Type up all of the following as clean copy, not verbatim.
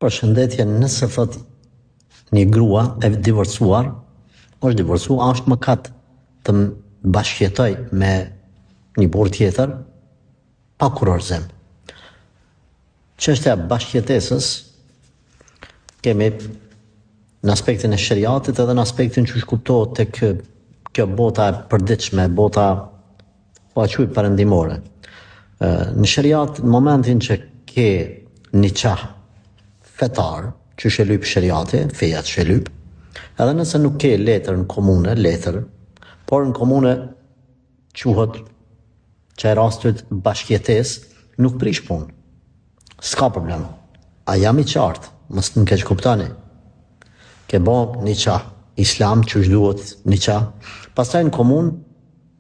Përshëndetje nëse thot një grua e divorcuar, është divorcu, a është mëkat të bashkëjetoj me një burrë tjetër pa kurorëzim. Çështja e bashkëjetesës kemi në aspektin e sheriatit edhe në aspektin qysh kuptohet tek kjo bota e përditshme, bota Po e quaj perëndimore. Në sheriat, në momentin që ke niqah fetar, qysh e lyp sheriati, feja qysh e lyp, edhe nëse nuk ke letër në komune, letër, por në komune quhet qaj rastit bashkëjetesë, nuk prish punë. S'ka problem. A jam i qartë? Mos të më keqkuptoni. Ke bo niqah islam qysh duhet niqah, pastaj në komunë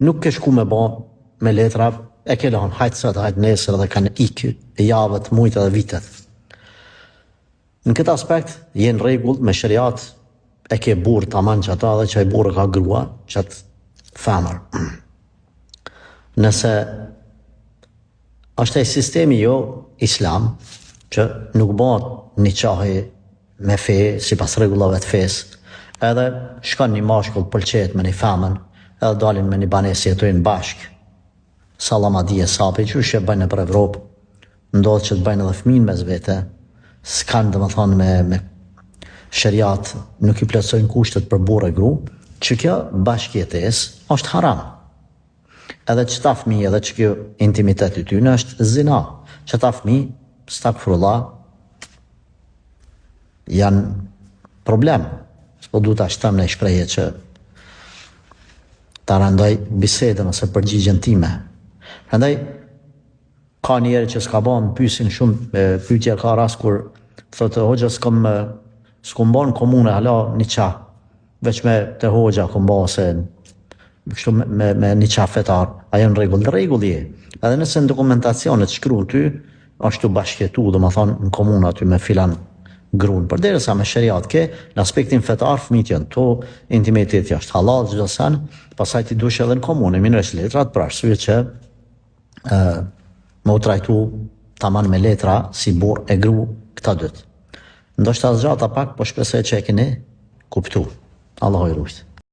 nuk ke shku me bo me letra e ke lon hajt sot hajt nesër dhe kanë ik javët, mujt edhe vitet. Në këtë aspekt je në rregull me sheriat e ke burrë taman qata dhe qaj burrë ka grua qat femër. Nëse Është ai sistemi jo islam që nuk bëhet niqahi me fe sipas rregullave të fesë, edhe shkon një mashkull pëlqehet me një femën, edhe dalin me një banesë jetojnë bashkë. Sallamadi e sapi qysh e bëjnë nëpër Evropë, ndodh që të bëjnë edhe fëmijë mes vete, s'kanë domethënë me me sheriat nuk i plotësojnë kushtet për burrë e gru, që kjo bashkëjetesë është haram. Edhe qëta fëmijë edhe qëky intimitet i tyne është zina. Qëta fëmijë, stagfirullah, janë problem. S'po du ta them një shprehje që ta rëndoj bisedën ose përgjigjen time. Prandaj ka njerëz që s'ka ba, më pysin shumë pyetje ka rast kur thotë hoxha s'kam s'kum ba në komune hala niqah. Veç me te hoxha kom ba ose kështu me me, me niqah fetar, a je në rregull, në rregull je. Edhe nëse në dokumentacionet shkruan ty, është tu bashkëjetu, domethonë në komunë aty me filan grun. Përderisa me sheriat ke, në aspektin fetar fëmijët janë tu, intimiteti është hallall çdo sen, pastaj ti dush edhe në komunë, mirresh letrat për arsye që ë me u trajtu taman me letra si burrë e gru këta dytë. Ndoshta zgjata pak, po shpresoj që e keni kuptu. Allahu ju rujt.